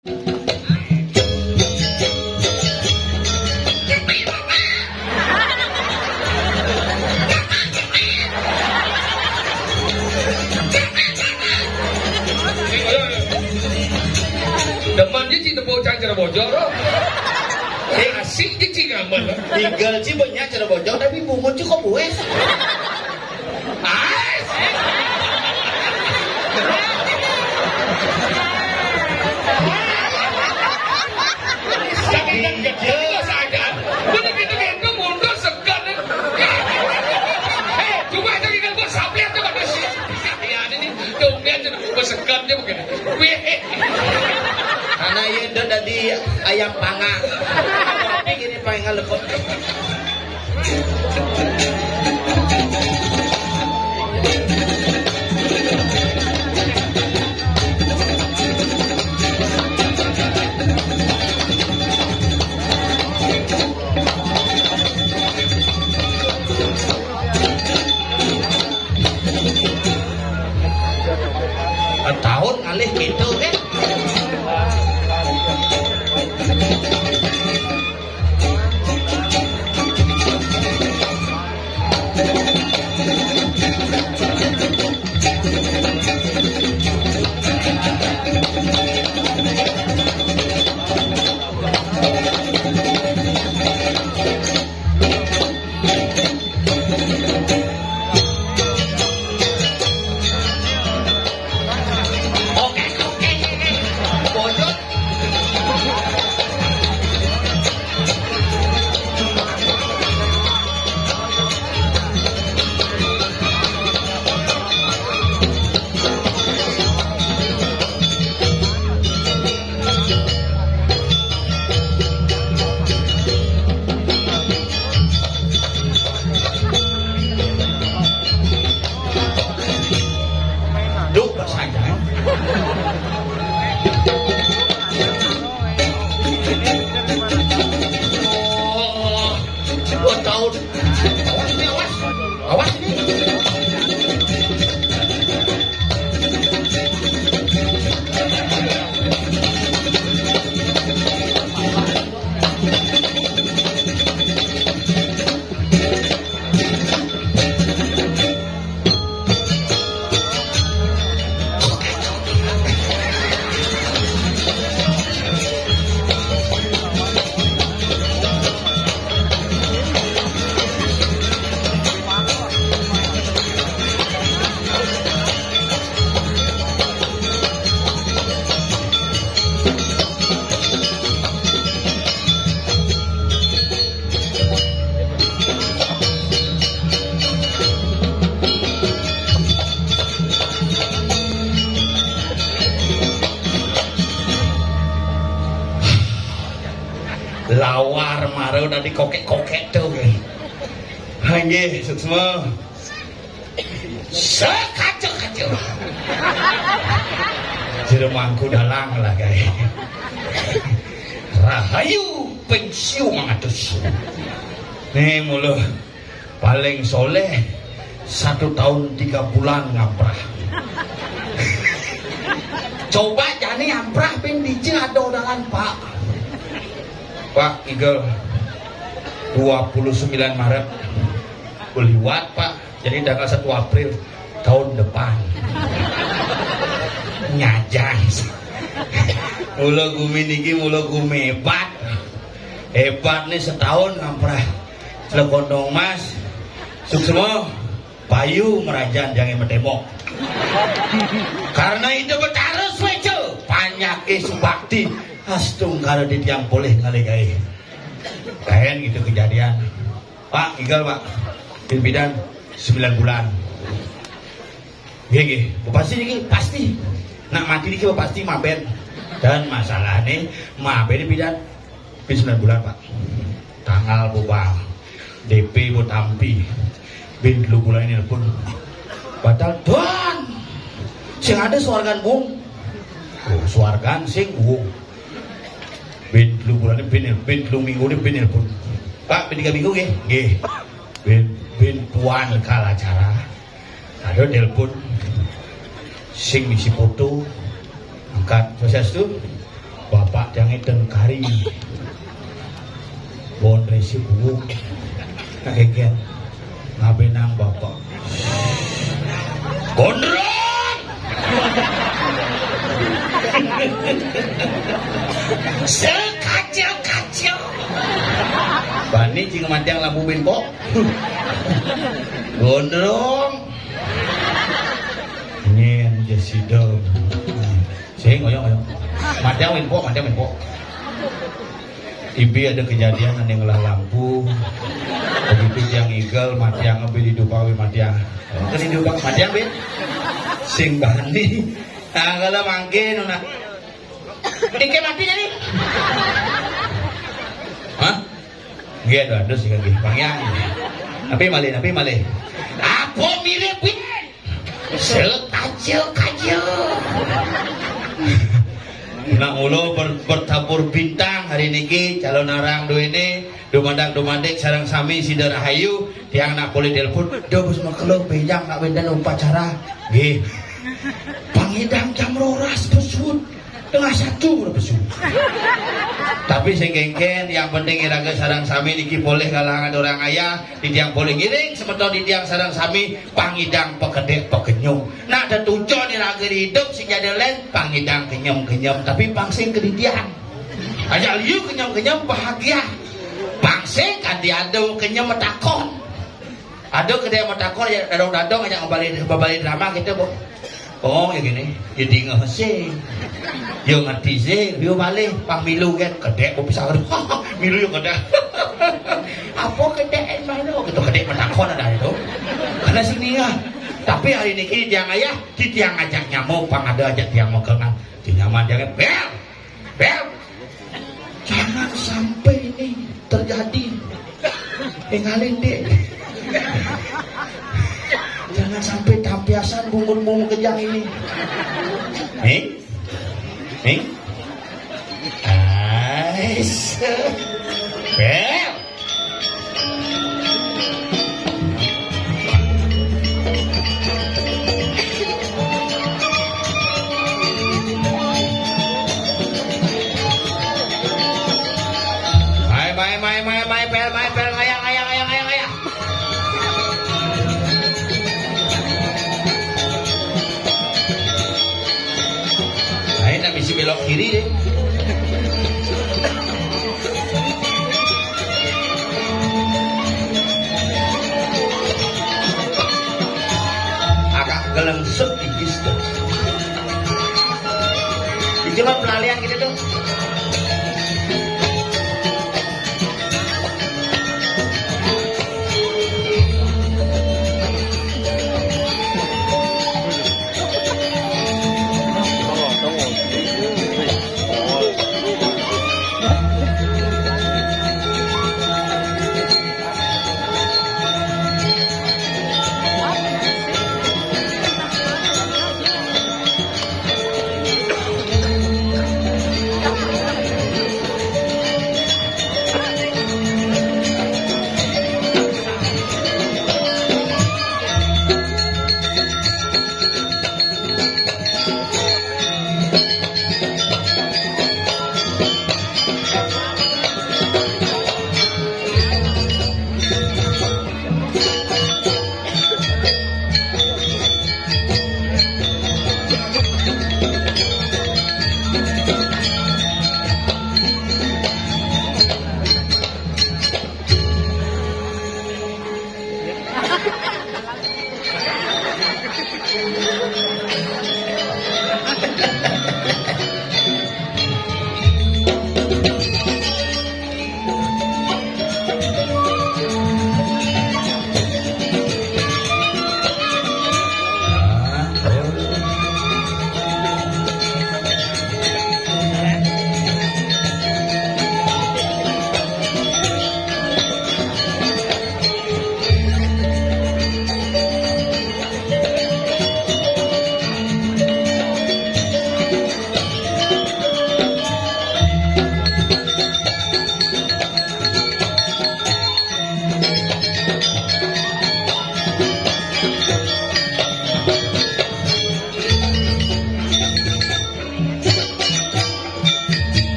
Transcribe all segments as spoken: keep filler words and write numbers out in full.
Demen je cing tepuk cang cara bojor. Eh, asik je cing aman. Tinggal cing banyak cara bojor, tapi bungut cing kok bues. Ais. Saking gedé sadar. Bener gitu, gitu, mundur segan. Eh, cuma itu, gitu, gua sapiat tuh, kata si, si Sapian ini, tumben tuh, gua segan tuh begini. Wih. Karena ya itu tadi ayam panggang. Tapi gini, panggang lepot. Tahun ngalih gitu kan. Duh, bahasa Jawa. Oh, dua tahun. Awas ini, awas. Awas ini. Lawar mara udah dikokek-kokek tuh. Nggih, suksma. Sekaca-kaca. Jero mangku dalang lah, guys. Rahayu ping siu mangatus. Nih, mula paling soleh satu tahun tiga bulan ngamprah. Coba jani amprah ping dija ada dalan, Pak. Pak, Igel, dua puluh sembilan Maret. Liwat, Pak. Jadi tanggal satu April tahun depan. Nyajang. Mula gumi niki, mula gumi hebat. Hebat nih, setahun ngamprah. Celekondong Mas. Suksma, payu merajan, jangan metemok. Karena itu betara sueca, panyake subakti, astungkara titiang polih ngalih gawe. Kaen gitu kejadian. Pak, Igel, Pak. Pimpinan sembilan bulan. Nggih, nggih. Pasti niki, pasti. Nak mati niki pasti maben. Dan masalahne maben pidan? Pin sembilan bulan, Pak. Tanggal bobang. D P bo tampi. Bin telu bulan nelpon. Batal, Don. Sing ada suargan, Bung. Oh, suargan sing, Bung. Bin telu bulan, bin, bin telu minggu ini bin nelpon. Pak, bin tiga minggu nggih? Nggih. Bin, bin puan kala acara. Ada telepon sing misi foto, angkat. Swastiastu. Bapak tiangé ten kari. Bon resi buuk. Kaget. Ngabénang bapak. Gondrong. Sekacil-kacil. Bani cing matiang lampu binpok. Gondrong. Nyén jesida. Sing, oyong, oyong. Matiang winpok, matiang winpok. Ibi ada kejadian ané ngelah lampu. Begitu tiang igel, matiang abi didupang, abi matiang. Kan didupang, matiang, Bi. Sing bani. Nah, kalau mangkin, nah. Iki mati jadi. Hah? Nggih, aduh, aduh, sing nggih. Bang Yang. Tapi malih, tapi malih. Apa mirip, Bi? Sekaja-kaja. Nak mula ber-, bertabur bintang hari niki calon arang duwene dumadak-dumadik sareng sami sida rahayu. Tiang nak polih telepon, "Duh, Gus, makelo béjang nak wénten upacara." Nggih. Pangidang jam rolas pesut. Tengah satu udah pesu. Tapi sing kéngkén, yang penting iraga sareng sami niki polih kalangan orang ayah, titiang polih ngiring semeton titiang sareng sami pangidang pakedék pakenyum. Nak tetujon iraga idup sing jadi lén pangidang kenyem-kenyem, tapi pang sing kedidian. Aja liu kenyem-kenyem bahagia. Pang sing kan diadu kenyem matakon. Ada kedék matakon ya dadong-dadong aja ngebali, ngebali drama kita, Bu. Oh, ya gini, ya dingeh sih. Ya ngerti sih, ya balik, pang milu kan, kedék mau pisah. Milu ya kedék. Apa kedék yang mana? Gitu, kedék matakon ada itu. Karena sini ya. Tapi hari ini kini tiang ayah, di tiang ajak nyamuk, pang ada ajak tiang mekengan. Di nyaman jangan, bel, bel. Jangan sampai ini terjadi. Tinggalin, Dek. Jangan sampai tampiasan bungur-bungur kejang ini. Nih? Nih? Ais. Bel. Mai, mai, mai, mai, mai, pel, mai, pel, ngayah, ngayah, ngayah, ngayah, ngayah. Nah, ini bisa belok kiri deh. Agak gelengsut tipis tuh. Itu mah pelalian gitu tuh.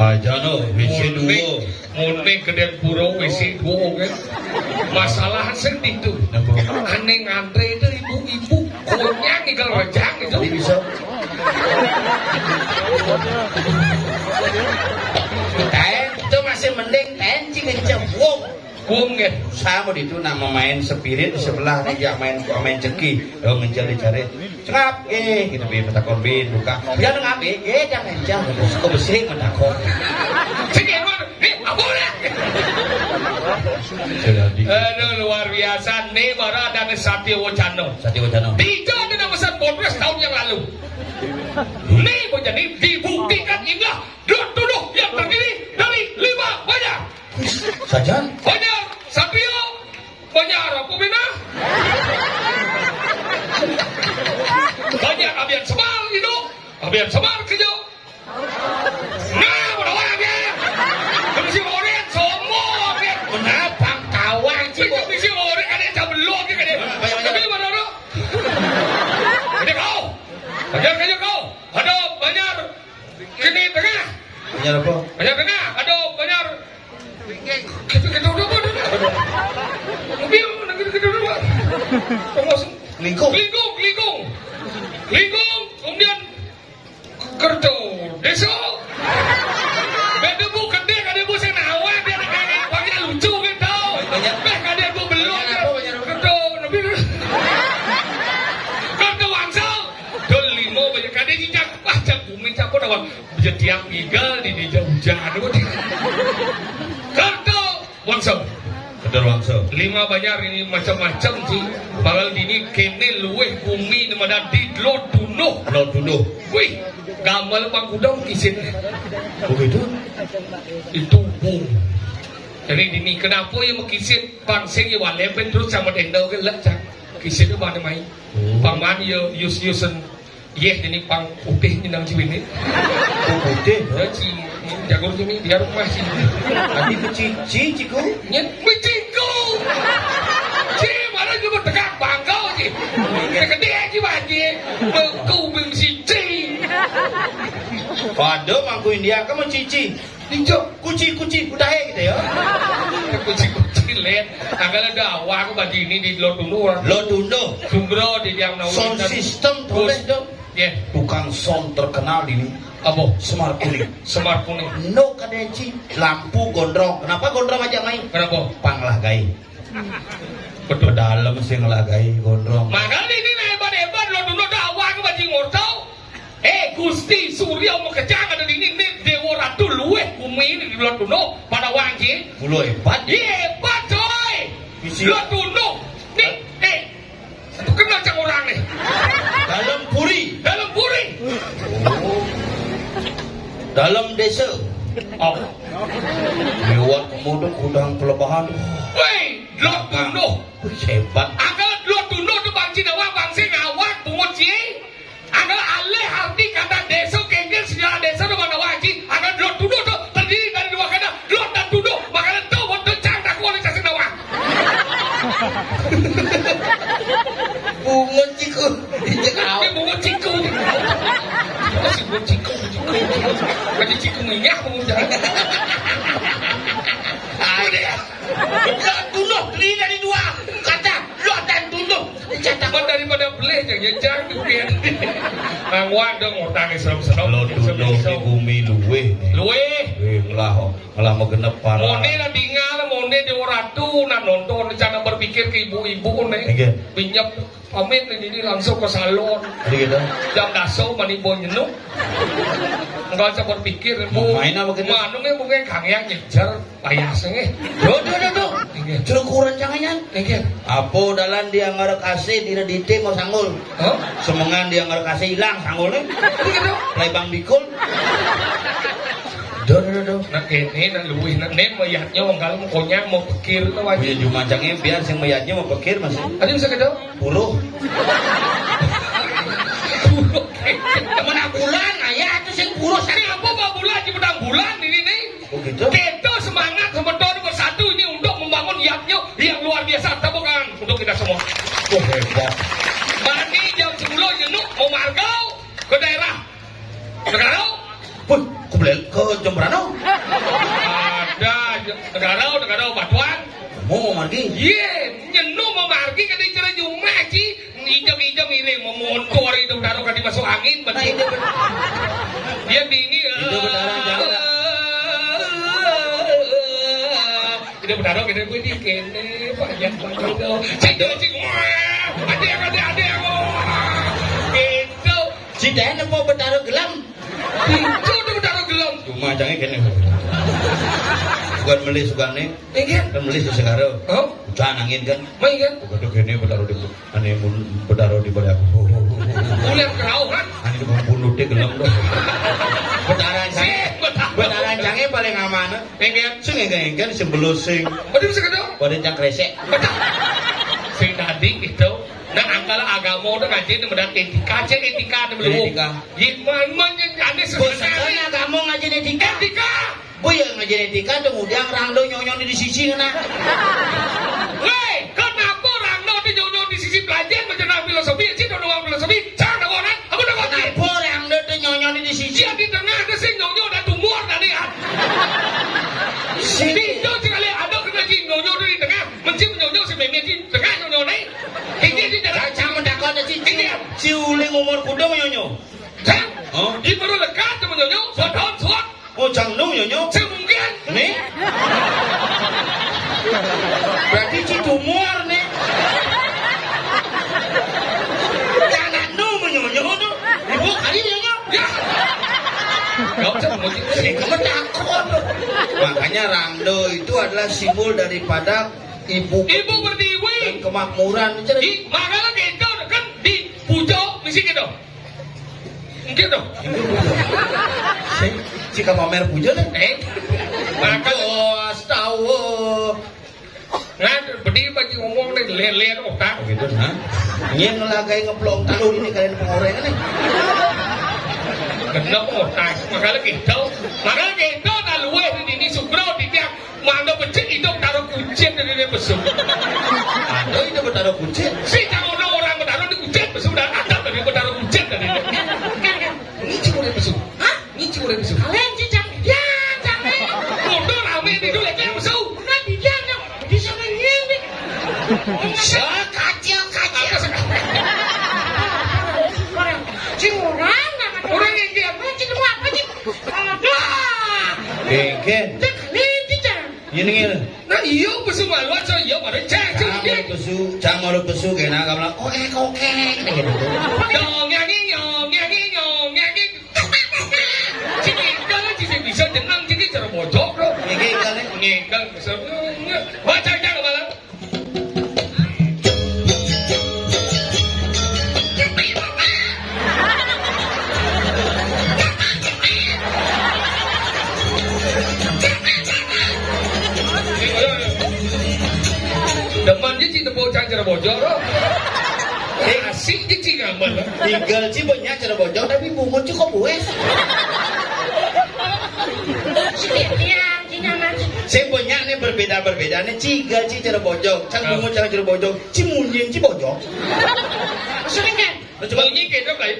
Aja no, W C dua. Mune gedén pura W C dua kan. Masalah sing ditu. Napa? Ané ngantré itu ibu-ibu konyang igal rejang itu. Bisa. Ten, itu masih mending ten sing kenceng. Wong. Wong nggih. Sama itu nak main spirit di sebelah nih, dia main, main ceki. Yo ngejar dicari. Cengap, eh, gitu, bi, matakon, bi, buka. Ya, nang api, eh, jangan, jangan. Terus kok besi, matakon. Sing, ya, Bang. Nih, apa ya? Sudah di- Aduh, luar biasa. Nih, baru ada nih Satya Wacana. Satya Wacana. Tiga ada nama Sat Polres tahun yang lalu. Nih, menjadi dibuktikan indah dan tuduh yang terdiri dari lima banjar. Sajan? Banjar Satria, banjar apa bina? Banjar Abian Semar, itu. Abian Semar, kerja. Nah, mana orang ya? Mesti orang, semua orang. Kenapa kawang, Cik? Itu mesti orang, ada yang belum, ada. Banyak, banyak. Tapi mana orang? Ada kau. Banjar, kerja kau. Ada banjar. Kini tengah. Banjar apa? Banjar tengah. Ada banjar. Kita, kita udah apa? Mobil, kita, kita udah apa? Termasuk Lingkung. Lingkung, Lingkung. Lingkung, kemudian Kerto. Desa. Beda bu, gede, kada bu, saya nawa, dia nak kayak panggil lucu gitu. Banyak. Eh, kada bu, belum. Banyak apa, banyak apa? Kerto, lebih. Kerto Wangsa. Dol limo, banyak kada jijak. Wah, jak bumi, jak apa, dah, Wang? Jetiak igal di dija hujan. Kerto Wangsa. Betul, Wangsa. Lima banjar ini macam-macam, Ci. Bakal dini kene luweh bumi ni madan di Dlot Dunuh. Dlot Dunuh. Wih, gamal pang kudang kisin. Begitu? Itu bung. Jadi dini, kenapa ya makisin? Bang sing ya walem ben terus sama tenda ke lek, cak. Kisin itu mana mai? Oh. Paman ya yus-yusen. Yeh, jadi pang putih ni nang ciwini. Oh, putih, ya, ci, jagur sini, biar rumah sini. Tadi ku cici, ciku. Nyet, meciku. Ci, mana juga tegak bangkau, ci. Gede aja, Pak, ci. Bengku, beng cici. Pada mangku India, kamu cici. Dijo, kuci, kuci, udah, eh, gitu ya. Kuci, kuci, len. Angkal ada awak, aku bagi ini di Lotundo. Lotundo. Sumber di yang nawa. Sound system, tulis dong. Ya. Tukang sound terkenal ini. Apa? Semar Kuning. Semar Kuning. No kadeci lampu gondrong. Kenapa gondrong aja mai? Kenapa? Panglah gai. Betul. Dalam sih ngelah gai gondrong. Makanya ini hebat-hebat lo dulu dah awal ke bajing ngortau. Eh, Gusti Surya makejang ada di ini, ini Dewa Ratu luweh bumi ini di Lotundo pada wanci. Mulu hebat. Iya, hebat, coy. Bisi. Lotundo. Nih, eh, Itu kenal cang orang nih. Dalam puri. Dalam puri. Oh. Dalam desa. Oh. Lewat kemudian kudang pelebahan. Woi, Dlot Dunuh. Wih, hebat. Angkal Dlot Dunuh tu bangci nawa, bangsi ngawak, bungut ci. Angkal alih arti kata desa, kengkil sejarah desa tu mana waji. Angkal Dlot Dunuh tu terdiri dari dua kata, Dlot dan Dunuh. Makanya tu, waktu cang tak kuat, cang sendawa. Bungut ciku. Ijek au. Dia bungut ciku. Apa sih bungut ciku? Ciku. Ada ciku minyak bungut dah. Udah. Dlot Dunuh terdiri dari dua kata, Dlot dan Dunuh. Dicatat. Apa daripada beli je, ya, jangan duit. Nang wadeng utang serem-serem. Dlot Dunuh di bumi luweh. Luweh. Weh, ngelah. Ngelah mau genep parah. Mone lah tinggal, mone di ratu, nak nonton, rencana berpikir ke ibu-ibu nih. Nggih. Pinjam pamit nih, ini langsung ke salon. Jadi gitu. Jam daso mani boy nyenuk. Enggak usah berpikir, Bu. Mau main apa kita? Manungnya mungkin kang yang nyejar, payah sengeh. Duh, duh, duh, duh. Nggih. Cerukuran jangan. Nggih. Apa dalan dia ngarep kasih, dina dite mau sanggul. Hah? Semengan dia ngarep kasih hilang sanggulnya. Begitu. Lebang bikul. Duh, duh, duh, duh. Nak kene, nak luwih, nak nen, mayatnya, wong kalau mau konyang, mau pikir, tuh, wajib. Punya jumajangnya, biar sing mayatnya mau pikir, Mas. Ada bisa kata? Puluh. Puluh. Temen bulan, ayah, itu sing puluh. Sari apa, Pak Bulan, di Padang Bulan, ini, nih? Oh, gitu? Kita semangat, semeton, bersatu, ini untuk membangun yapnya yang luar biasa. Tepuk tangan untuk kita semua. Oh, hebat. Mani jam sepuluh, jenuk, mau margau ke daerah. Negara. Wih, ku beli ke Jembrana. Yé, nyeno mamargi kadén cara jumah, Ci. Ijem-ijem iring, memontor itu taruh kadi masuk angin, Nah, betul. Itu benar. Dia dingin. Itu benar, jangan. Itu benar, kita pun di kene, banyak banget. Cek dulu, Ci. Wah, ada yang, ada, ada yang. Wah, gitu. Ci, dah nemu Betara gelem. Itu udah Betara gelem. Cuma cangé kéné. Bukan melih sukané. Iya. Kan melih segara. Oh? Ujan angin kan. Mah iya. Bukan tuh kéné Betara di ané mun Betara di balik aku. Kulit kerauh kan? Ané bukan bunuh deh gelem tuh. Betara cangé. Sih, Betara. Betara cangé paling aman. Iya. Sing enggak-enggak sing belusing. Betul sih gitu. Pada cang kresek. Sing tadi gitu. Nah, angkala agama udah ngaji medak etika, cek etika ada belum? Etika. Gimana yang aneh sebenarnya? Bosan agama ngaji etika. Etika. Bu ya ngaji etika tuh ngudang rangdo nyonyo di sisi kena. Weh, kenapa rangdo di nyonyo di sisi belajar macam filosofi, sih doang filosofi, cara orang, aku udah ngaji. Kenapa rangdo tuh nyonyo di sisi? Dia di tengah ada sih nyonyo ada tumbuh tadi ya. Sing. Di itu sekali ada kena sih nyonyo di tengah, mencim nyonyo si meme di tengah nyonyo nih. Iki di jalan. Cacang mendapat ada cincin. Iki. Si uling umur kuda nyonyo. Cang. Oh. Di baru lekat temen nyonyo, buat tahun suat. Oh, cang nung nyonyo. Sing mungkin. Nih. Berarti ci tumor nih. Jangan nung nyonyo tuh. Ibu kali nyonyo. Ya. Gak usah memuji. Sing kemetakon. Makanya rangdo itu adalah simbol daripada ibu Ibu pertiwi. Dan kemakmuran. Di, makanya kita kan di pujo, mesti gitu. Mungkin dong. Sing, sing pamer puja deh. Eh, maka astawa. Nah, berdiri bagi ngomong nih, lele otak. Oh, gitu, nah. Nyén lagi ngeplong tahu ini kalian pengoreng nih. Kenapa otak? Makanya gitu. Makanya gitu, nah luweh di sini Sugro di tiang. Mangga becik itu taruh kucing dari dia besuk. Ada itu bertaruh kucing. Si tahu orang bertaruh di kucing besuk dan ada dari bertaruh kucing dari dia. Ini cuma dia besuk. Hah? Ini cuma dia besuk. Kalian cicak. Ya, jangan. Udah rame itu lagi yang besuk. Nah, dia yang di sana nyimpi. Kacil, kacil. Orang, cing orang, orang yang dia, cing apa sih? Aduh. Genggen. Cek, ini cicak. Ini ngene. Nah, iya, pesu malu aja, iya, mari cek, cek, Cang cek. Pesu, cang malu pesu, kena kamu lah, oke, oke, gitu. Nyong, nyanyi, nyong, nyanyi, nyong, nyanyi. Cik, kalau cik bisa jenang, cik, cara bojok, bro. Ini kan, ini kan, pesu. Wah, cek, cek, malah. Demen je cik tepuk cang cara bojor. Asik je cik ngambil. Tinggal cik banyak cara bojor tapi bungut cik kok bues. Sing banyak nih berbeda-berbeda nih, ciga cik cara bojor, cang bungut cara cara bojor, cik munyin cik bojor. Maksudnya kan? Coba bunyi kayak dong kayak.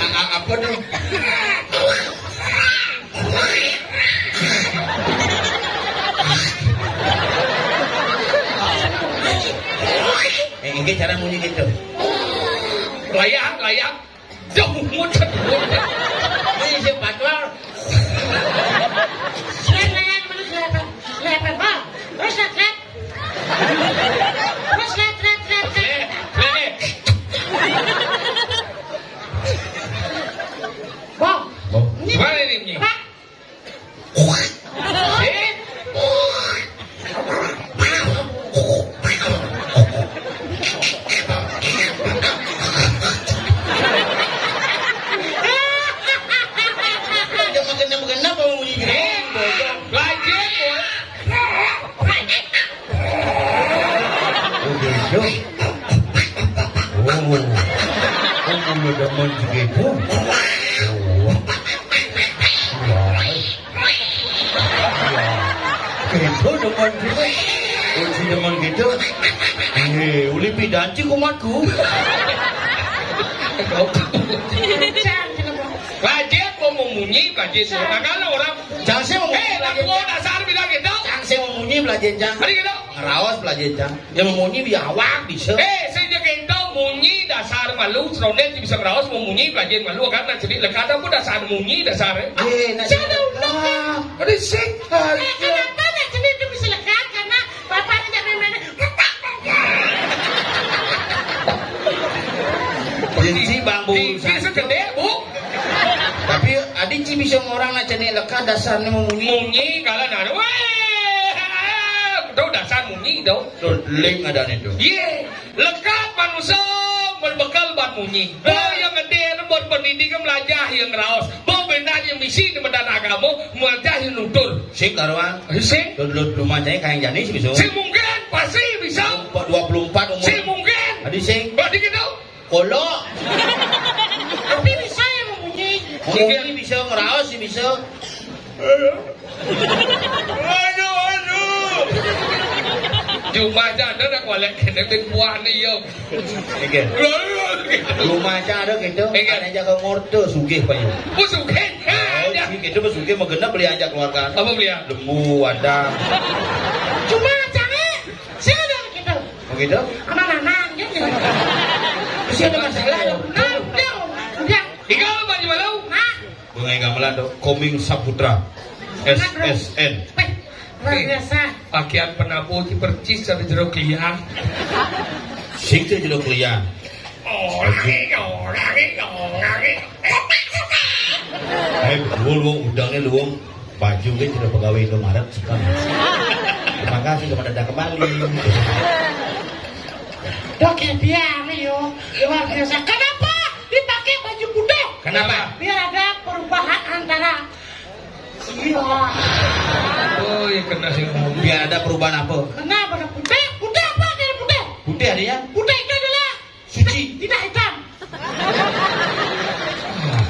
A- a- apa tuh? Eh, ini cara bunyi gitu. Layak, layak. Jauh muncul, muncul. Ini si patwal. Lihat, lihat, terus lihat, lihat, lihat, Bang. Terus lihat, lihat. Terus lihat, lihat, lihat, lihat. Lihat, lihat. Bang, Bang. Ini gimana ini, ini? Pak, Oh, oh, mulai demen segitu. Oh. Wah. Gitu demen gitu. Kunci demen gitu. Eh, uli pidanci kumatku. Belajar mau memunyi, belajar. Nah, kalau orang Cang sih mau memunyi, eh, belajar. Dasar bilang gitu. Cang sih mau memunyi, belajar, Cang. Hari gitu. Ngeraos, belajar, Cang. Ya, memunyi biar awak bisa. Eh, saya juga gitu, munyi dasar malu, seronde bisa ngeraos, mau munyi, belajar malu, kan, nah, jadi lekatan pun dasar munyi, dasar, eh. Eh, nah, jadi lekatan. Ada sih. Eh, kenapa, nah, jadi itu bisa lekat? Karena Bapak tidak main-main. Jadi, Bang, Bu, di, di segede, Bu. Tapi adi ci bisa ngorang na cenik lekad dasarnya memunyi. Munyi kalau nana, weh, tuh dasar munyi dong. Tuh, link ada nih tuh. Iya, lekad manusia berbekal ban munyi. Nah, yang gede buat pendidikan belajar yang raos. Mau benar yang misi di medan agama, belajar yang nutur. Sing karuan. Sing. Tuh, dulu belum aja kayak jani sih bisa. Sing mungkin, pasti bisa. Empat dua puluh empat umur. Sing mungkin. Adi sing. Berarti gitu. Kolo. Tapi bisa ya memunyi. Memunyi bisa, ngeraos sih bisa. Aduh, aduh. Cuma aja ada nak walek kene bin buah nih, yo. Oke. Rumah aja ada gitu. Iya. Ada jaga ngorte sugih payu. Oh, sugih. Oh, ada. Sugih itu sugih mah genep beli aja keluarga. Apa beli ya? Lembu ada. Cuma aja, eh. Saya ada gitu. Begitu? Sama Nanang, ya, ya. Terus ada masalah, ya. Nah, udah, udah. Ikaw, Pak Jumalo? Nah. Bungai Gamelan, tuh. Komeng Saputra. Anak, bro. S S N. Weh, luar biasa. Pakaian penabuh di percis dari jero klian. Sing tuh jero klian. Oh, lagi, oh, lagi, oh, lagi. Eh, lu, lu, udangnya lu. Baju ge sudah pegawai Indomaret suka. Terima kasih, selamat datang kembali. Dok, ya, biar, yo. Luar biasa. Kenapa dipakai baju putih? Kenapa? Biar ada perubahan antara, iya. Oh, iya, kena sih. Biar ada perubahan apa? Kenapa ada putih? Putih apa ada putih? Putih ada ya? Putih itu adalah suci. Tidak hitam.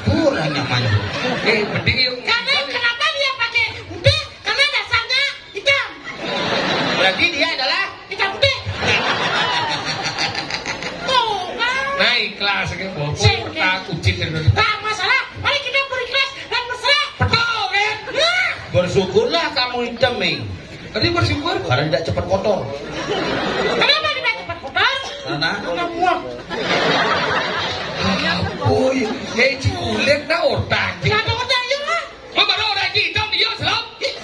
Kurang nyaman. Eh, mending yuk. Karena kenapa dia pakai putih? Karena dasarnya hitam. Berarti dia adalah hitam putih. Tuh, kan? Naik kelas, kan, bawa sing, tak kucit itu. Tak masalah. Mari kita berikhlas dan berserah. Betul, kan? Nah. Bersyukurlah kamu hitam, Ming. Tadi bersyukur. Karena tidak cepat kotor. Kenapa tidak cepat kotor? Karena? Karena buang. Boy, eh, cikulik dah otak. Tidak ada otak, ya, lah. Lo baru orang hitam, dia serem. Ih,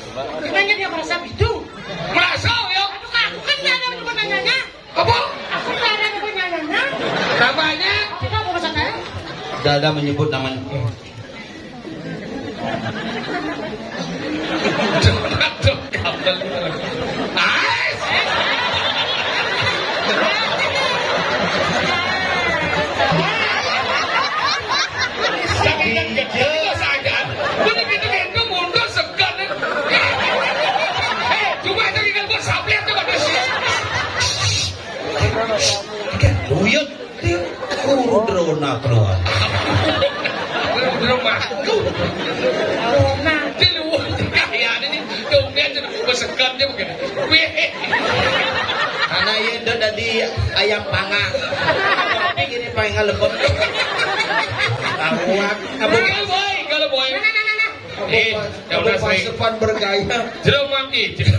emangnya dia merasa begitu? Merasa, ya. Aduh, aku kan tidak ada yang pernah nanya. Apa? Aku tidak ada yang pernah nanya. Namanya? Kita mau ke sana, ya? Tidak ada menyebut namanya. Aduh, kabel. Ais. Jangan ingat gede lo saja. Bener gitu, gitu, mundur segan. Eh, cuma itu ingat gua sableng tuh, bagus. Buyut. Dia kuru drona keluar. Drona. Drona. Di luar kayaknya nih, dompet besekan dia begini. Wih. Karena ya itu tadi ayam pangak. Tapi gini paling ngalebon. Tahuan. Kalau boy, kalau boy. Eh, yang udah sering. Depan bergaya. Jero mangki. Jero.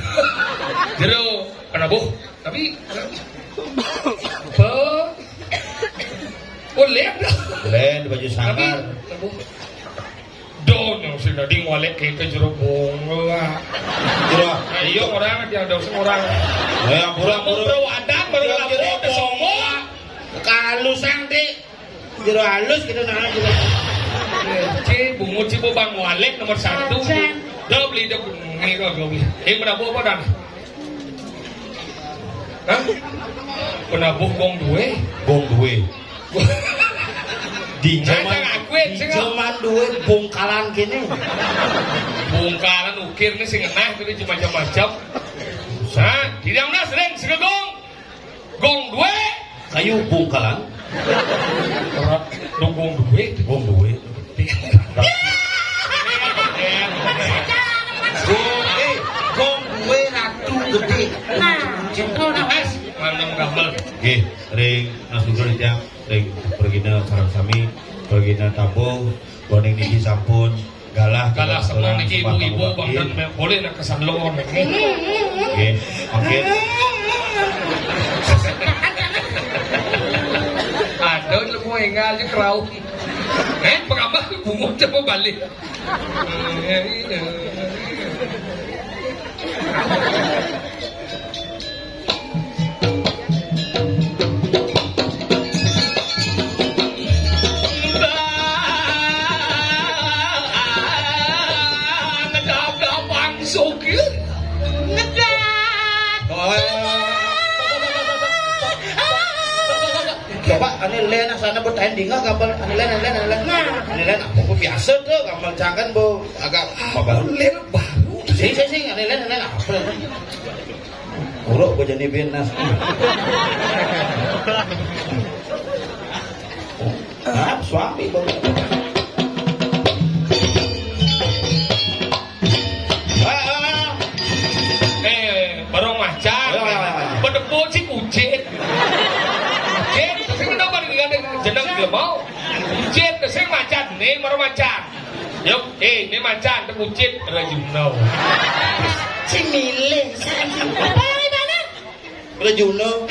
Jero penabuh. Tapi apa? Oh, lem dah. Lem di baju sangkar. Tapi, aduh. Don yang sudah ding walek ke, ke jero bongo lah. Jero. Nah, iya, orang dia ada orang. Nah, yang pura-pura. Pura adat, baru lapor ke semua. Kalusang, Dik. Jero halus gitu, nah, jero. Ci, bungut, ci, bang walek nomor satu. Ajan. Dah beli, dah beli. Ini kok gue beli. Eh, berapa, apa, Dan? Hah? Penabuh gong duwe? Gong duwe. Di zaman, di zaman duwe bongkalan kene. Bongkalan ukir nih sing ngenah, tapi macam-macam. Hah? Di mana sering segegong? Gong duwe? Kayu bongkalan. Ora, lu gong duwe? Gong duwe. Gong, eh, gong duwe ratu gede. Nah, itu namanya. Manem gamel. Nggih, ring Mas Gubernur tiyang, ring pergina sareng sami. Bagina tabuh, boning niki sampun galah. Galah semua niki ibu-ibu, bangdan boleh nak kesan lor niki. Nggih, mungkin. Ada lebu engal je kerau. Eh, pengamah bungut coba balik. Ngedak-ngedak bangsa ke? Ngedak. Oh. Coba ane len sana bertahan dingah gambar ane len, ane len, ane len. Nah. Ane len apa pun biasa tuh gambar jangan bu agak apa baru len baru. Sing sing sing ane len ane len apa? Uruk gua jadi binas. Ah, suami gua. Ah, ah, ah. Eh, baru macan. Ayo, ayo, ayo, ayo. Bedebut si kucit. Kucit, sing kenapa dengan jeneng dia mau? Kucit, sing macan, nih baru macan. Yuk, eh, ini macan, kucit, Rajuno. Si milih, si apa yang mana? Rejuno.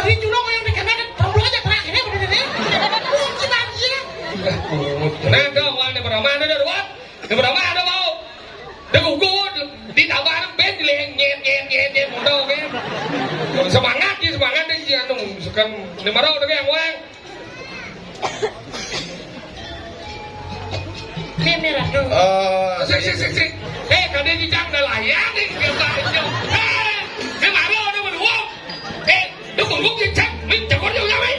Rejuno yang dikenakan, goblok aja terakhirnya bener ini. Kunci banjir. Nah, tuh, wah, ini pertama ada, ada, wah. Ini pertama ada, mau. Dia gugur, di tabar, ben, dileng, nyet, nyet, nyet, nyet, mudah, kan. Semangat, ya, semangat, dia, anu, sekarang, ini marah, udah, yang, wah. Ini merah tuh. Eh, sik, sik, sik, sik. Eh, kadé jijang dah layang nih, kita aja. Eh, ini malu ada berdua. Eh, lu tunggu jijang, min jago juga, min.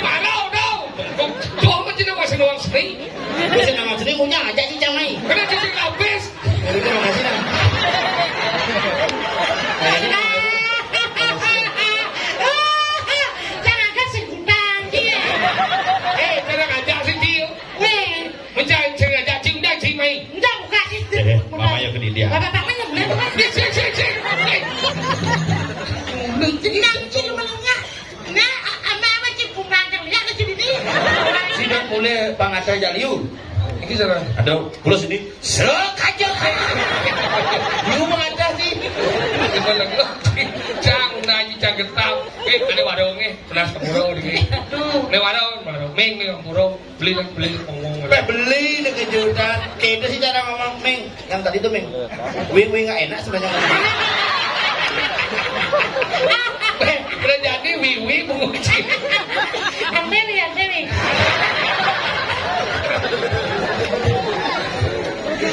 Malu dong. Tuh, tuh, apa sih nama seni? Masih nama seni punya aja jijang, mai. Kena cicing habis. Jadi, terima kasih, nah. Kayaknya, Jangan kasih gudang, dia. Eh, jangan ajak sih, Cil. Nih. Mencari, cari ajak Cil, udah, Cil, mai. Udah, buka sih. Eh, mama yang ke dia. Bapak, bapak, mana, mana, mana? Cil, Cil, Cil, Cil. Eh. Tenang, Cil, malamnya. Nah, a-, ama, ama, Cil, pulang, Cil, lihat, Cil, ini. Sida boleh pangata jaliu. Iki salah. Ada pulau sini. Serak aja. Lu mengata sih. Gimana lu? Cang, nah, ini cang getap. Eh, ada warung, eh. Belas kepuro ini. Aduh. Ini warung, warung. Ming, ming, kepuro. Beli, beli, ngomong. Beh, beli nih kejutan. Kayak itu sih cara ngomong, Ming. Yang tadi tuh, Ming. Wing, wing nggak enak sebenarnya. Beh, udah jadi, wing, wing, bunguci. Ambil ya, ambil.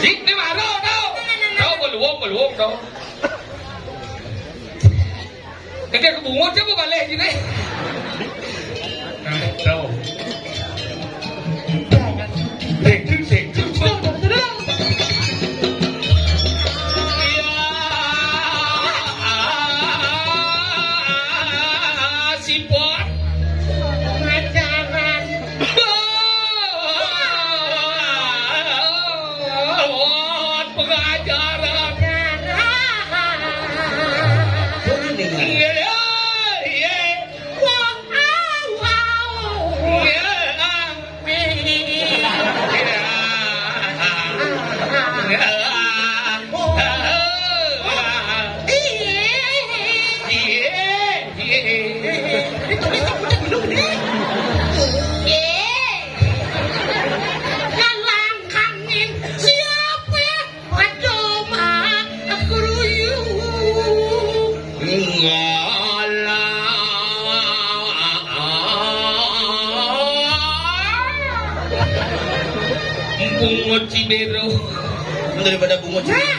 Ini baru, tau. Tau, belum, belum, tau. Kakek kebungut siapa balik sini? Nah, tahu. Dek, dek, dek, dek. Iya. Sipon. Ngajaran. Pengajaran. Iya, iya. Wong, au, au. Iya. Bungut Cibero. Daripada bungut Cibero.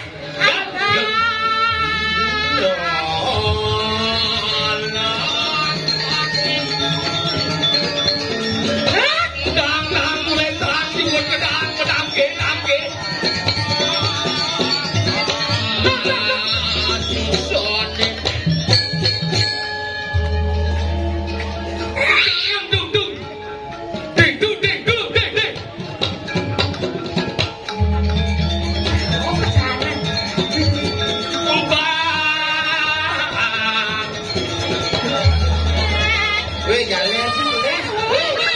Weh, jalan sih, weh.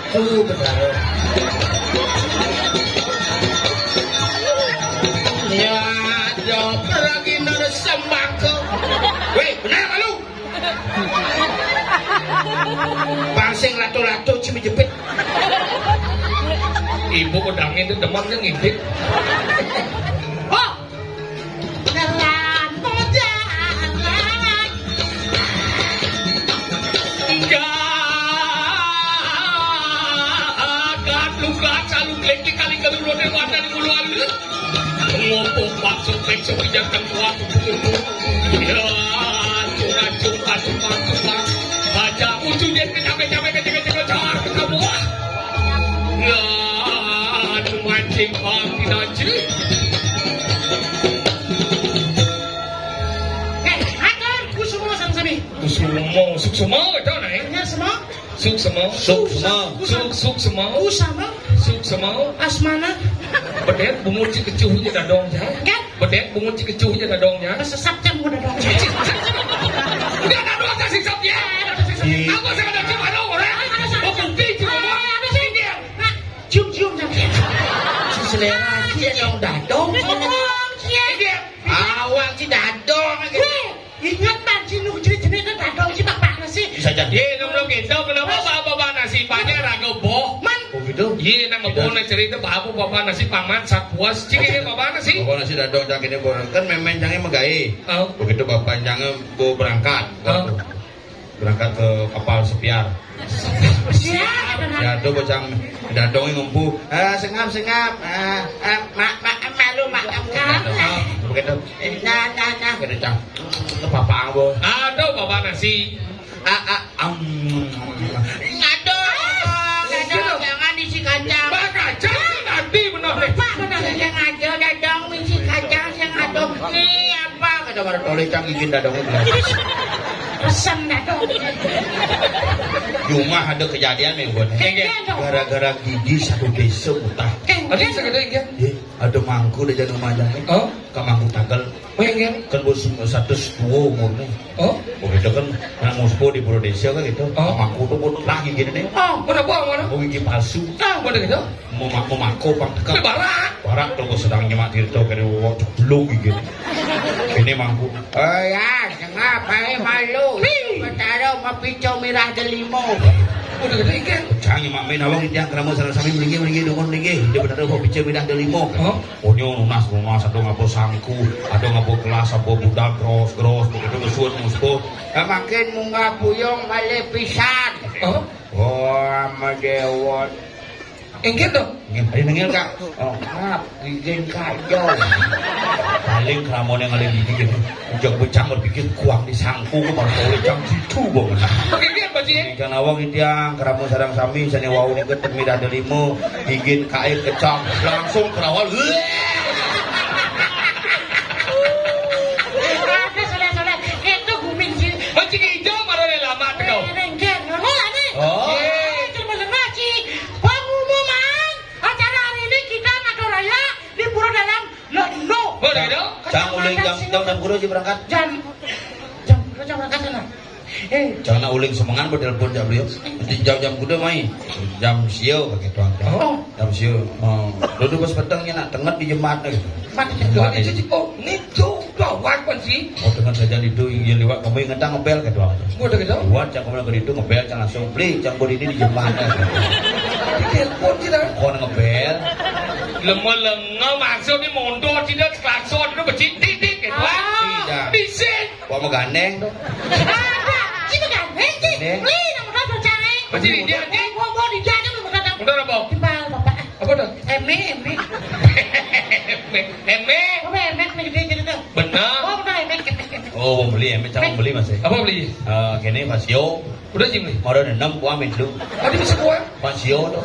Tuh, bener. Ya, dong, pergi nang sembako. Weh, bener malu. Bang sing lato-lato cimi jepit. Ibu udangnya itu demen yang ngintip. Oh, Nerano jalan. Enggak. Akan luka calu klek kali kedulune wadah di bulu alit. Ngopo bakso pekso pijakan kuat. Ya, curacung, kacung, kacung, kacung. Baca ujung dia kecape-cape, kecil-kecil, jar, ketemu. Ya, mancing, bang, tidak, Ji. Eh, atur, kusumo sareng sami. Kusumo, suksma, itu, nah, ya. Bener, semua. Suksma. Suksma. Suk-, suksma. Kusama. Suksma. Asmana. Bedet, bungut si kecuh aja dadong, ya. Kan? Bedet, bungut si kecuh aja dadong, ya. Sesat, jam, udah dadong. Udah dadong, tak siksa, ya. Iya. Apa saya kata, cuma ada orang? Ada satu. Oh, kopi, cuma. Eh, ada sih. Iya. Nah, cium-cium, jam. Si selera, si dadong, dadong. Ngomong, cie. Iya. Awak si dadong, gitu. Weh. Inget, Bang, si nu jerit-jerit kan dadong si bapak nasi. Bisa jadi. Ye, nang belum gitu, kenapa bapak-bapak nasi banyak raga boh? Man. Oh, gitu? Ye, nang ngeboh na cerita bapak-bapak nasi paman satpuas. Cik, ye, bapak nasi. Bapak nasi dadong cang ini boh. Kan memen cangnya megai. Oh. Begitu bapak cangnya boh berangkat. Oh. Berangkat ke kapal sepiar. Siap. Ya, tuh bocah dadongnya ngempu. Ah, sengap, sengap. Ah, ah, mak, mak, malu, mak. Ah, begitu. Eh, nah, nah, nah, gitu, Cang. Itu bapak, boh. Aduh, bapak nasi. Ah, ah, am. Aduh, aduh, jangan isi kacang. Bah, kacang sih tadi benar deh. Pak, benar, saya ngajar dadong isi kacang, saya ngajar. Ini apa? Kata baru toleh cang izin dadong. Pesan dadong. Di rumah ada kejadian nih, buat. Iya, dong. Gara-gara gigi satu desa buta. Eh, ada yang sakit, ya? Iya, ada mangku, ada jangan majang nih. Oh? Ke mangku tagal. Oh, iya, iya. Kan bos satu tua umurnya. Oh? Oh, gitu kan, anak muspo di Pura Desa kan gitu. Oh. Mangku tuh pun lagi gini nih. Oh, mana apa, mana? Oh, gigi palsu. Ah, mana gitu? Mau ma-, mau mangku, Bang, dekat. Barak. Barak tuh, bos sedang nyemak diri tuh, kayak wong ceblong gigi. Ini mangku. Oh ya, sengap, ae malu. Hi. Betara mau pico mirah delimo. Udah gede kan? Jangan nyemak main, awang dia kerama sareng sami, mriki, mriki, dukun, mriki. Dia benar mau pico mirah delimo. Oh? Onyo nunas, nunas, ada ngapa sangku, ada ngapa kelas, apa budal, gros, gros, begitu kesuwun muspo. Ya, makin munggah buyung malih pisan. Oh? Wah, madewot. Inggih to? Nggih, ayo nengil, Kak. Oh, maaf, izin kajol. Paling kramone ngalih gigi gitu. Ujak becang berpikir kuang disangku ke baru oleh jam situ, Bang. Oke, oke, Pak Ji. Ingkang awang itiang, krama sareng sami, sane wau nika temi dada lima, gigit kain kecang, langsung kerawal. Ada salah-salah. Itu gumin sih. Mancing hijau, marane lama teko. Eh, rengger. Ngono lah, nih. Oh. Eh, jelema-jelema, Ci. Pengumuman acara hari ini kita ngatur raya di Pura Dalam Londo. Boleh, dong? Cang uling jam, jam enam puluh aja berangkat. Jam, jam, jam berangkat sana. Eh. Jangan uling semengan, buat telepon jam beliau. Nanti jam, jam kuda mai. Jam sio pakai tuan. Oh. Jam sio. Oh. Dulu pas petengnya nak tenget di jemaat gitu. Mati jemaat itu. Oh, ini tuh gawat kan sih. Oh, dengan saja itu yang lewat kamu inget ngebel gitu. Gua udah gitu. Buat cak kamu ke itu ngebel, cak langsung beli, cak beli ini di jemaat. Di telepon sih dah. Kon ngebel. Lemo-lemo maksudnya mondor tidak klakson itu becik titik gitu. Ah. Tidak. Bisa. Wah, mau gandeng tuh. Ada. Ci mau gandeng, Ci. Gandeng. Beli, nama kau percaya. Masih di dia, Ci. Eh, gua mau di dia aja, mau datang. Udah apa? Timbal, Bapak. Apa tuh? Eme, eme. Eme, eme. Apa eme, eme gede gitu tuh? Benar. Oh, udah, eme, eme, eme. Oh, mau beli, eme, cang mau beli, Mas, ya. Apa beli? Eh, kene, Mas, yo. Udah sih, beli. Mau ada enam, gua amin dulu. Tadi bisa gua. Pasio tuh.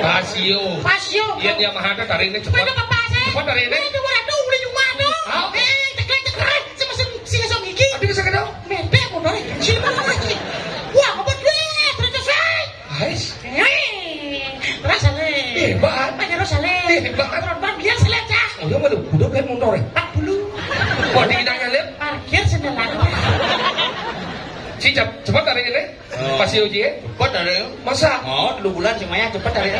Pasio. Pasio. Iya, dia mah ada tarik ini cepat. Mana papa saya? Cepat tarik ini. Ini tuh, waduh, udah cuma tuh. Ah. Eh, cekrek, cekrek, sama si, si Song Iki. Tapi bisa kedong. Mepet, mau tarik. Sini, mau tarik. Wah, apa dia? Terus saya. Ais. Eh, terus saya. Hebat. Banyak terus saya. Hebat. Terus, biar saya lihat, ya. Oh, iya, mana? Udah kan motor, ya? Empat puluh. Wah, di bidangnya, lihat. Parkir sendal aku. Ci, Cep-, cepet tarik ini. Oh. Pas Yoji, eh? Cepet tarik. Masa? Oh, telu bulan sing mayah cepet tarik.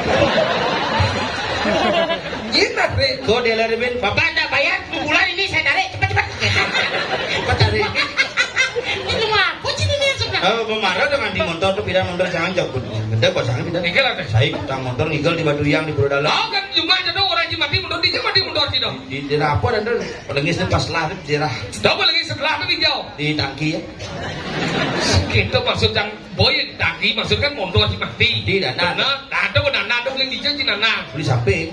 Jinak, Ri. Kok dia lari, Bin? Bapak ndak bayar, telu bulan ini saya tarik, cepet, cepet. Cepet tarik. Itu mah, apa sih ini maksudnya? Oh, pemarah dengan di motor tuh, pindah motor jangan jauh. Gede kok, jangan pindah. Nggih lah, Teh. Saya utang motor ngigel di Batu Yang di Purwo Dalam. Oh, kan cuma aja dong, orang Cimati mundur, di Cimati mundur sih dong. Di, di apa dan tuh? Pelengis tuh pas lah, di daerah. Coba lagi setelah itu dijauh. Di tangki ya. Gitu maksud yang boy tadi, maksud kan motor sih mati. Di dana. Bener, ada benar, ada beli dijauh di dana. Beli samping.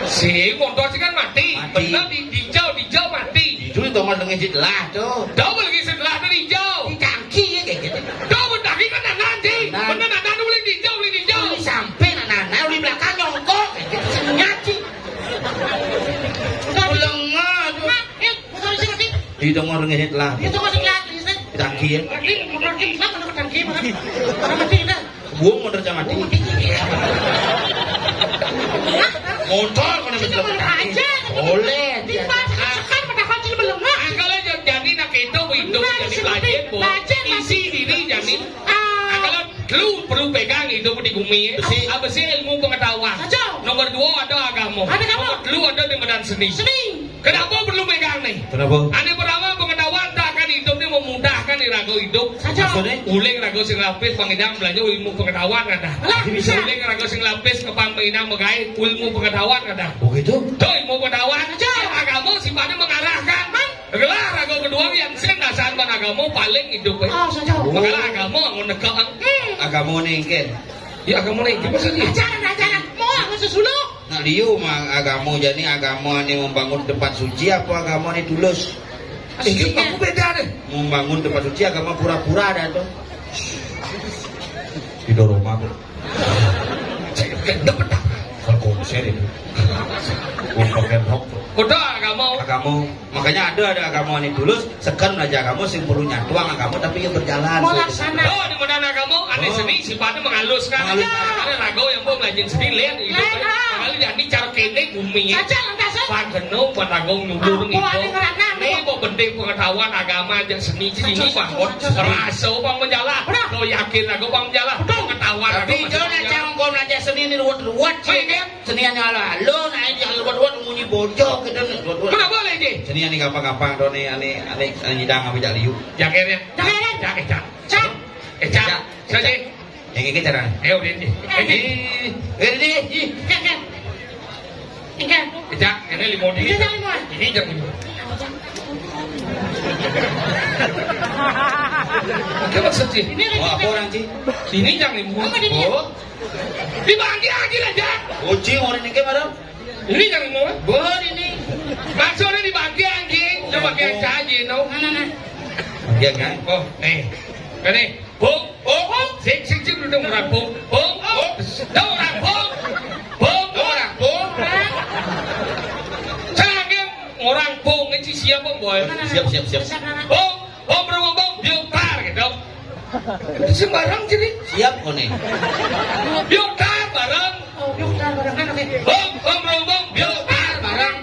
Si motor sih kan mati. Mati. Bener di dijauh, dijauh mati. Itu itu mah lagi setelah tuh. Coba lagi setelah itu dijauh. Di tangki ya kayak gitu. Coba tadi kan dana sih. Nah. Bener dana tuh beli dijauh, beli dijauh. Beli samping, nah, nah, beli belakang nyongkok kayak gitu. Sengaja. Belengah tuh. Mak, eh, motor sih mati. Di tengah ngehit lah. Di tengah sing lagi, sih. Tangki ya. Ini motor sing lagi, mana tangki, mana? Mana mati kita? Buang motor sama mati. Motor mana? Kita betul. Mau aja. Boleh. Di pas sekarang padahal dia belum. Angkal aja jadi nak itu, itu. Nah, jadi disebut belajar, Bu. Belajar, isi diri jadi. Ah. Angkal lu perlu pegang itu di gumi ya. Besi. Ah, besi ilmu pengetahuan. Saja. Nomor dua ada agama. Ada agama. Nomor telu ada di medan seni. Seni. Kenapa perlu megang nih? Kenapa? Ane pertama pengetahuan tak akan hidup ini memudahkan di raga hidup. Saja. Maksudnya? Uling raga sing lapis pangidang belanja ilmu pengetahuan kata. Alah, bisa. Uling raga sing lapis kepang pangidang megai ilmu pengetahuan kata. Oh gitu? Tuh ilmu pengetahuan. Saja. Agama sifatnya mengarahkan. Gelar raga kedua yang sing dasar ban agama paling hidup. Oh, saja. Makanya agama ngono negak. Hmm. Agama nih kan. Ya agama nih gimana sih? Ajaran, ajaran. Mau aku sesuluk. Nah, liu mah agama jani agama ni membangun tempat suci apa agama ni tulus? Ini aku beda deh. Membangun tempat suci agama pura-pura dah tu. Di rumah tu. Saya kena betul. Kalau konser itu. Bukan rock tu. Udah agama. Agama. Makanya ada ada agama ni tulus, sekan belajar agama sing perlu nyatuang agama tapi ia berjalan. Mau laksana. Oh, di mana agama? Ane seni sifatnya menghaluskan. Menghaluskan. Ada raga yang mau belajar seni, lihat itu. Lain, ah. Kali jadi cara kene bumi. Saja lantas, eh. Pan kena, pan raga nyudur. Apa gitu. Ada ngerana, nih, apa? Mau penting pengetahuan agama aja seni sini bangun. Saja. Rasa bang menjalan. Benar. Kau yakin raga bang menjalan. Betul. Pengetahuan tapi agama jangan seni. Jangan kau belajar seni ni ruwet-ruwet. Baik, ya? Senian ala lo, nah ini yang ruwet-ruwet munyi bocok gitu nih, ruwet-ruwet. Mana boleh, Ji? Senian ni gampang-gampang tu ni, ane, ane, ane nyidang apa jak liu. Jaker ya? Jaker. Jak, eh, jak. Cak. Eh, cak. Cak. Cak, Ji. Yang ini cara. Eh, udah, Ji. Eh, Ji. Eh, Ji. Ji. Cak, cak. Ikan. Eh, cak, ini lima di. Ini cak lima. Ini cak lima. Apa maksud, Ji? Ini. Oh, apa orang, Ji? Ini cak lima. Apa dia? Oh. Dibagi lagi lah, Jack. Uji orang ni ke mana? Ini yang mau. Bor ini. Maksudnya dibagi anjing. Lu pakai aja anjing, no. Mana, nah? Ya kan? Oh, nih. Ini. Bung, bung, bung. Sik, sik, sik, duduk orang bung. Bung, bung. Dah orang bung. Bung, orang bung. Saya orang bung. Ini siap, Bung Boy. Siap, siap, siap. Bung. Bom, bom, bom, bom, biok tar gitu. Itu sembarang jadi. Siap kone. Biok tar bareng. Oh, biok tar bareng kan, oke. Bom, bom, bom, bom, biok tar bareng.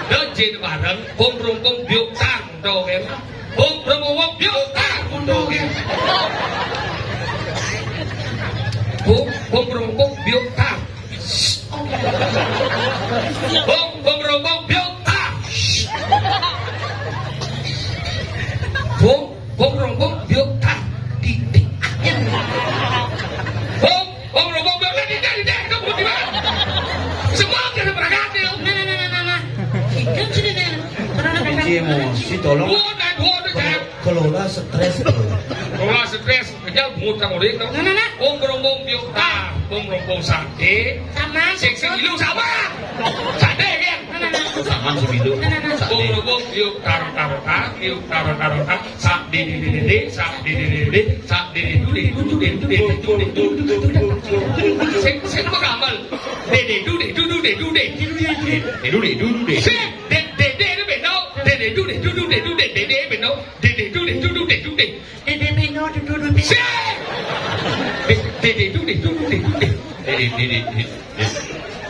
Dojin bareng, bom, bom, bom, biok tar, gitu, kan. Bom, bom, bom, bom, biok tar, gitu, kan. Bom, bom, bom, bom, biok tar. Bong, bong, rong, bong, biok, tar. Bong, bong, rong, bong, biok, tar. Titik. Bong, bong, rong, bong, biok, tar. Titik, titik. Kamu di mana? Semua kena berangkat, ya. Nah, nah, nah, nah, nah, nah. Ikan sini, nih. Emosi, tolong. Dua, nah, dua, dua, saya. Kelola stres, kelola. Kelola stres. Kerja bungut sama orang tu. Nah, nah, nah. Bong, bong, bong, biok, tar. Bong, bong, bong, sate. Sama. Sik, sik, ilu sama. Sate, kan? Nah, nah, nah. Sama si Bidu. Nah, nah, nah. Bong, bong, bong, biok, tar, tar, tar. Biok, tar, tar, tar. Sa, de, de, de, de, de. Sa, de, de, de, de, de. Sa, de, de, du, de, du, du, de, du, de, du, de, du, du, du, du. Sik, sik, apa kamal? De, de, du, de, du, du, de, du, de. De, du, de, du, du, de. Sik, de, de, de, de, beno. De, de, du, de, du, du, de, du, de, de, de, beno. De, de, du, de, du, du, de, du, de. Dede Pino, dudu, dudu. Sik! Dede, dede, dude, dudu, dude, dude. Dede, dede, dede.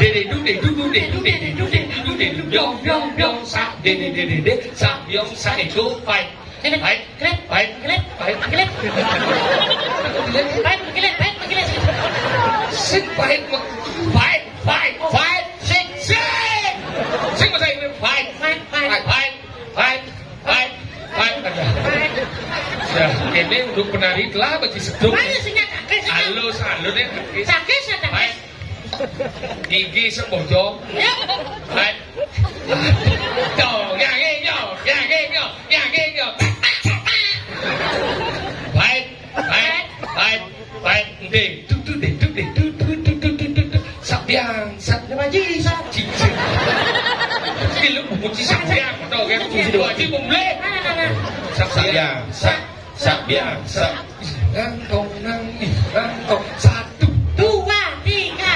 Dede du, de du du, de du, de de du, de du du, de du, biong, biong, biong, sak, dede, dede, de, sak, biong, sak, itu, fight. Fight, fight, fight, fight. Sing, fight, fight, fight, fight, sing. Sing bahasa Inggris, fight, fight, fight, fight, fight, fight, fight. Ya, ini untuk penari telah bagi sedung. Mana sing nyakit? Halus, halus deh. Sakit, sakit. Fight. Iki sing bocor. Ya. Fight. Yo, ya, ya, yo, ya, ya, yo, ya, ya, yo. Fight, fight, fight, fight. Dede du, dede du, de du, du, du. Sak biang, sak. Lha, Pak Haji, sak. Cincin. Iki lho, buku sak biang, tau kan? Buku Haji Pemble. Nah, nah, nah, nah. Sak biang, sak, sak biang, sak. Nang tong, nang, ih, nang tong. Satu. Dua, tiga.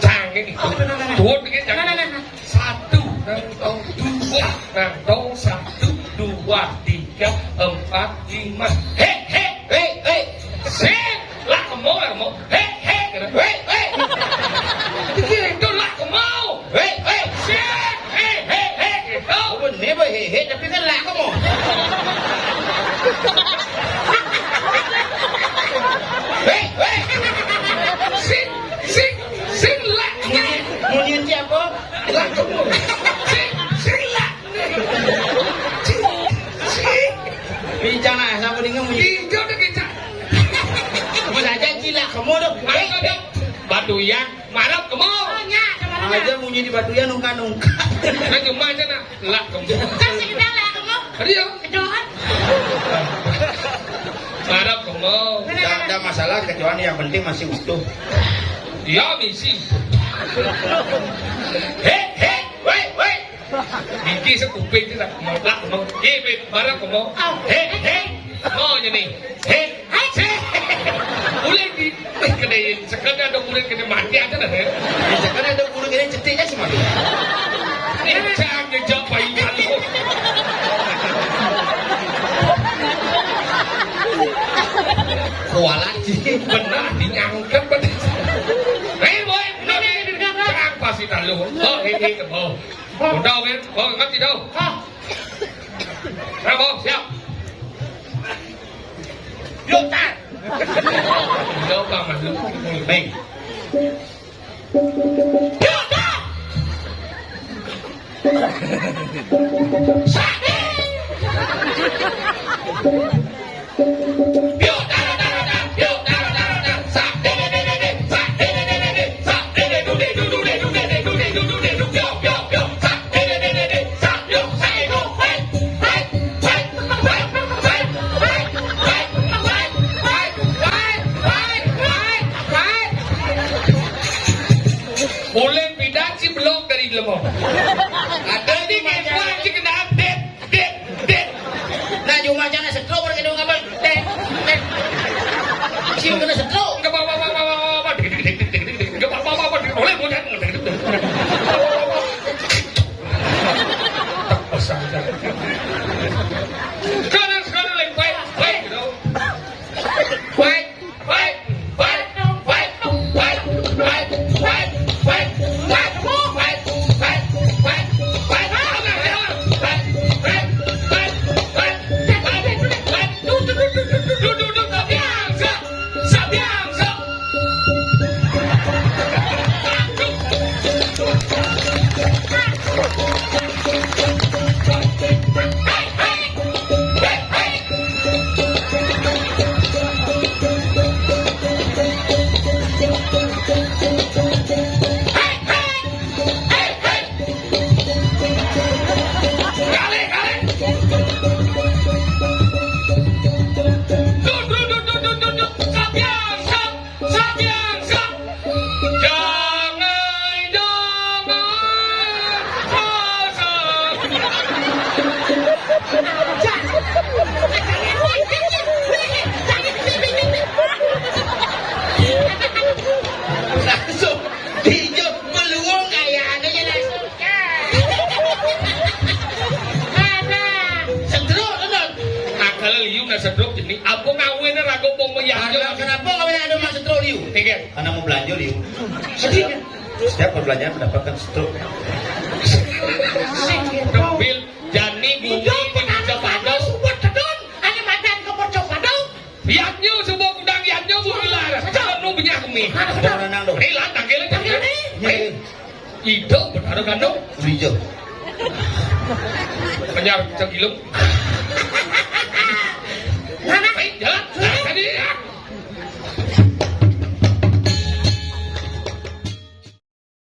Jangan itu. Oh, nah, nah, nah. Tuh, dikit, jangan. Nah, nah, nah, nah. Satu, nang tong, dua, nang tong, satu, dua, tiga, empat, lima. Hei, hei, hei, hei. Sing, lah kemo, lah kemo. Hei, hei, hei, hei. Iki itu lah kemo. Hei, hei. Sing, hei, hei, hei, gitu. Oh, bener, Pak, hei, hei, tapi kan lah kemo. Hei, hei. Sing, sing, sing, lah. Munyin, munyin siapa? Lah kemo. Sing, sing, lah. Sing, sing. Bincang lah, siapa dengar munyi? Iya, udah kita. Apa saja cilak kemo tuh. Ayo, ayo. Batuyan, marep kemo. Oh, nya, sama. Aja munyi di Batuyan nungka-nungka. Nah, cuma aja, nah. Lah kemo. Kan sekedar lah kemo. Aduh, ya. Kedoan. Marep kemo. Nggak ada masalah, kecuali yang penting masih utuh. Iya, misi. Hei, hei, woi, woi. Iki sekuping itu lah kemo, lah kemo. Hei, Pip, marep kemo. Ah. Hei, hei. Mau aja nih. Hei, hei. Boleh di, eh, kena, sekarang ada murid kena mati aja dah, ya. Ya, sekarang ada murid kena cetik aja sih, mati. Ini jangan ngejak bayi malu. Kualat sih. Benar, dinyangkep, benar. Hei, boy, benar, ini, ini, ini, ini, ini, pasti tahu. Oh, ini, ini, oh. Udah, men. Oh, ngerti tahu. Hah? Bravo, siap. Yuk, tar. Yuk, Bang, masuk. Bang. Yuk, tar. Sakit. Mulai pidan si blok dari jelema. Ada di kepo aja kena update. Dek, dek. Nah, cuma jangan stroke, orang kena ngapa? Dek, dek. Siu kena stroke. Enggak apa-apa, apa-apa, apa-apa. Dek, dek, dek, dek, dek, dek. Enggak apa-apa, apa-apa, dek. Boleh, boleh. Tak pesan. Sekarang, sekarang, lagi baik, baik, gitu. Baik. Kenapa kau ada masuk truk liu? Tiga. Karena mau belanja liu. Sedih. Setiap perbelanjaan mendapatkan stroke. Debil, jani gumi di Japadong. Subuh tedun, ane madan ke Mercapadong. Yatnyo subuh kudang, yatnyo bumilar. Lu benyah gumi. Udah, tenang dong. Rila, tangkil, tangkil. Nih. Ido benar kan dong? Ijo. Kenyar cengilung. Mana? Ayo, jalan. Tadi.